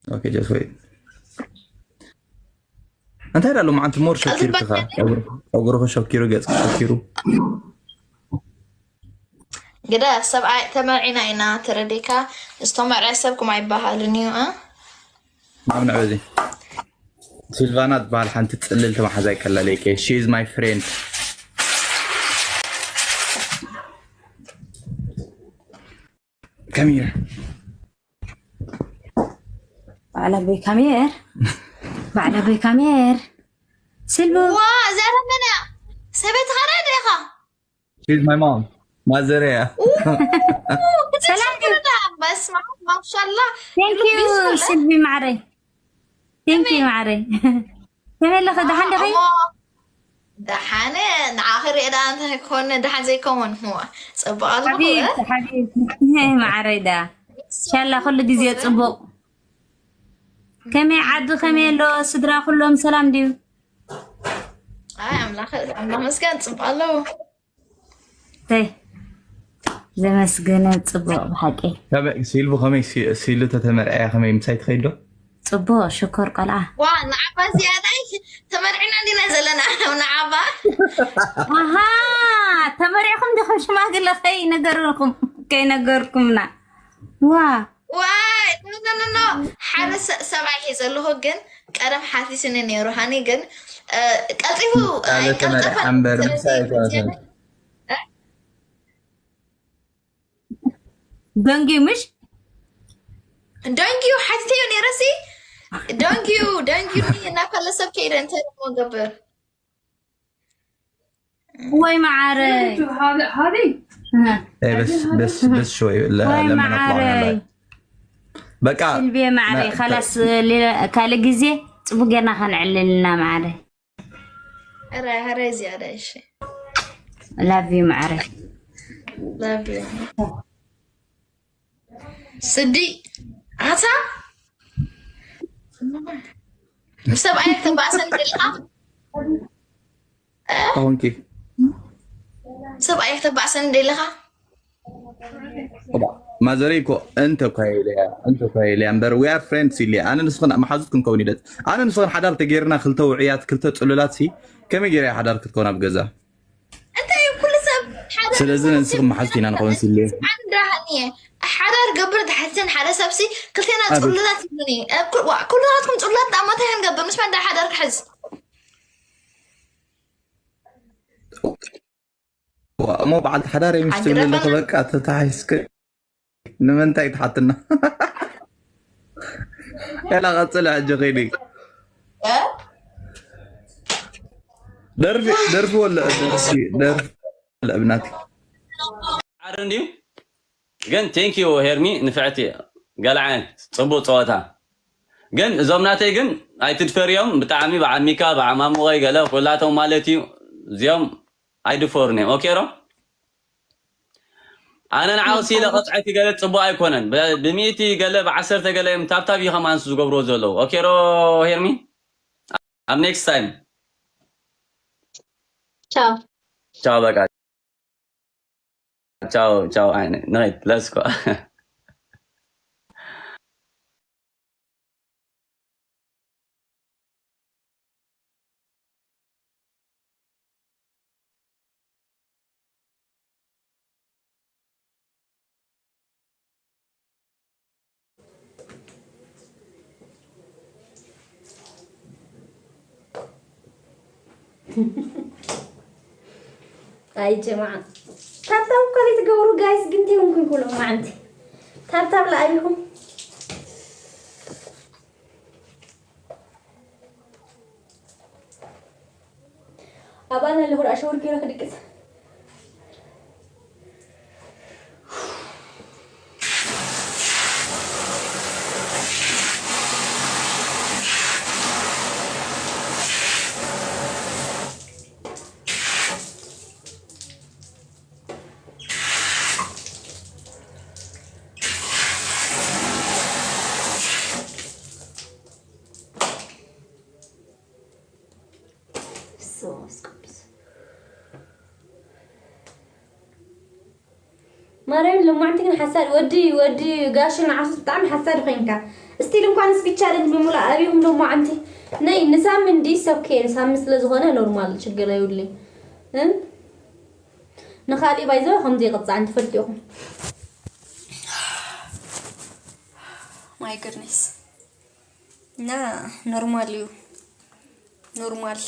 Okay, just wait. እንታይ ዳሎ መዓንቲ ሞር ሸኪሩ ክኻ ጸጉርኹ ሸኪሩ ገጽ ሸኪሩ ግደ ሰብኣይ ተመርዒና ኢና ተረዲካ። ዝተመርዐ ሰብ ክማ ይበሃልን እዩ እ ማምንዕ በዚ ሲልቫና ትበሃል ሓንቲ ጽልልቲ መሓዛ ይከላለይከ she is my friend. Come here. ባዕላ በይ ካሜር ባዕላ በይ ካሜር ስልቡ ዋ ዘረመና ሰበይትኻ ዳ ዲኻ? She's my mom. ማዘር እያ። ሰላም በስማ ማሻላ Thank you ስልቢ ማዕረይ Thank you ማዕረይ ከመይ ኣለኺ ደሓን ዲኺ? ደሓነ ንዓኺ ሪአ ደኣ እንታይ ክኾን ደሓን ዘይከውን ህዋ ፅቡቅ ኣለኹ ሓቢብቲ ሓቢብቲ ማዕረይ ደኣ ሻላ ኩሉ ግዜ ፅቡቅ ከመይ ዓዲ ከመይ ኣሎ ስድራ ኩሎም ሰላም ድዩ ኣይ ኣምላኽ ኣምላኽ መስገን ፅቡቅ ኣለዉ ተይ ዘመስገነ ፅቡቅ ብሓቂ ሲልቡ ከመይ ሲሉ ተተመርዐያ ከመይ ምሳይ ትኸይድ ዶ ፅቡቅ ሽኮር ቆልዓ ዋ ንዓባ ዝያዳይ ተመርዕና እንዲና ዘለና ንዓባ ኣሃ ተመሪዕኩም ዲኹም ሽማግለ ከይነገርኩም ከይነገርኩምና ዋ ዋይ ኖኖኖኖ ሓደ ሰብኣይ ሒዘ ኣለኹ ግን ቀደም ሓሲስኒ ነይሩ ሃኒ ግን ቀልጢፉ ተመርዓ እምበር ምሳይ ኣይኮነትን ደንጊዩ ምሽ ደንጊዩ ሓቲተዮ ነይረሲ ደንጊዩ ደንጊዩ እናፈለ ሰብ ከይደ እንታይ ሞ ገብር ወይ መዓረ በስ በስ በስ شوي ወይ መዓረ በቃ ስልቤ መዓረ ካላስ ካልእ ግዜ ፅቡቅ ጌርና ከነዕልልና መዓረ ኧረ ኧረ ዝያዳ እሺ ላቪ መዓረ ላቪ ስዲ ኣታ ሰብኣይ ተባእሰን ደልካ ኦንኪ ሰብኣይ ተባእሰን ደልካ ማዘረይ እኮ እንተ እኳ ኢለያ እንተ እኳ ኢለያ እምበር we are friends ኢለያ ኣነ ንስኽን መሓዙት ክንከውን ኢለት ኣነ ንስኽን ሓዳር ተጌርና ክልተ ውዕያት ክልተ ፅሉላት ሲ ከመይ ገይረ ሓዳር ክትከውን ኣብ ገዛ እንታይ እዩ ኩሉ ሰብ ሓደ ስለዚ ንስኽን መሓዙት ኢና ንኸውን ሲለ ሓዳር ገብር ትሓትን ሓደ ሰብሲ ክልቴና ፅሉላት ይብሉኒ ኩሉናትኩም ፅሉላት ዳማ እንታይ ክንገብር ምስ መዳ ሓዳር ክሕዝ እሞ በዓልቲ ሓዳር ምስ ትብል ኣለኹ በቃ ተታሒዝክ ንምንታይ ትሓትና ያላ ቀፅለ ሕጂ ኸይዲ ደርፊ ደርፊ ወለ ደርፊ ደርፊ ለእብናት ዓር እንድዩ ግን thank you ሄርሚ ንፍዕቲ ገለ ዓይነት ፅቡቅ ፀወታ ግን እዞም ናተይ ግን ኣይትድፈርዮም ብጣዕሚ ብዓሚካ ብዓማሙቀይ ገለ ኩላቶም ማለት እዩ እዚኦም ኣይድፈሩን እዮም okay ዶ ኣነ ንዓውሲ ኢለ ቅፅዐት ይገለ ፅቡቅ ኣይኮነን ብሚእቲ ገለ ብዓሰርተ ገለ እዮም ታብታብ እዩ ከማንስ ዝገብርዎ ዘለዉ okay ዶ ሄርሚ ኣብ next time ቻው ቻው በቃ ቻው ቻው ኣይነ ንኸይድ let's go ኣይ ጀማዓ ታብታብ እኮ ዘይትገብሩ ጋይስ ግን ተይውን ኩንኩሎም ማዓንቲ ታብታብ ለኣቢኹም ኣባና ኣለኹ ደኣ ሸወር ገይረ ክድቅስ ማርያም ሎማዕንቲ ግን ሓሳድ ወዲ ወዲ ጋሽ ንዓሱ ብጣዕሚ ሓሳድ ኮይንካ ስቲል እንኳን ስፒድ ቻለንጅ ምሙላ ኣብይኹም ደሞ ዓምቲ ነይ ንሳሚ እንዲ ሰብከ ንሳሚ ስለ ዝኾነ ኖርማል ችግር ኣይብሉን። ንኻሊእ ባይዘ ከምዚ ይቕፃዕ እንትፈልጡ ኢኹም። My goodness። እና ኖርማል እዩ። ኖርማል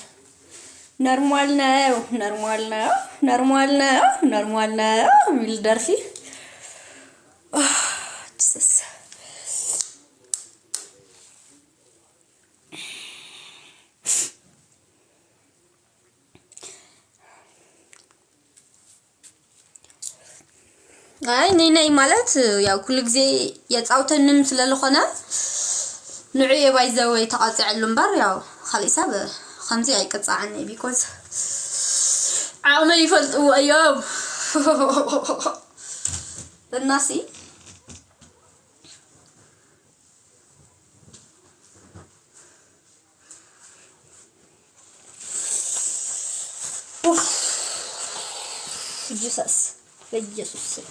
ኖርማል ነው። ኖርማል ነው። ኖርማል ነው። ኖርማል ነው የሚል ደርፊ። ጅሰስ። ኣይ ነይ ነይ ማለት ያው ኩሉ ግዜ የጻውተንም ስለ ዝኾነ ንዑ የባይ ዘወይ ተቃጽዐሉ እምበር ያው ካልእ ሰብ ከምዚ ኣይቅጻዕን እዩ። ቢኮዝ ዓቕመይ ይፈልጥዎ እዮም። እናሲ ኡፍ፣ ጅሰስ በኢየሱስ ስም።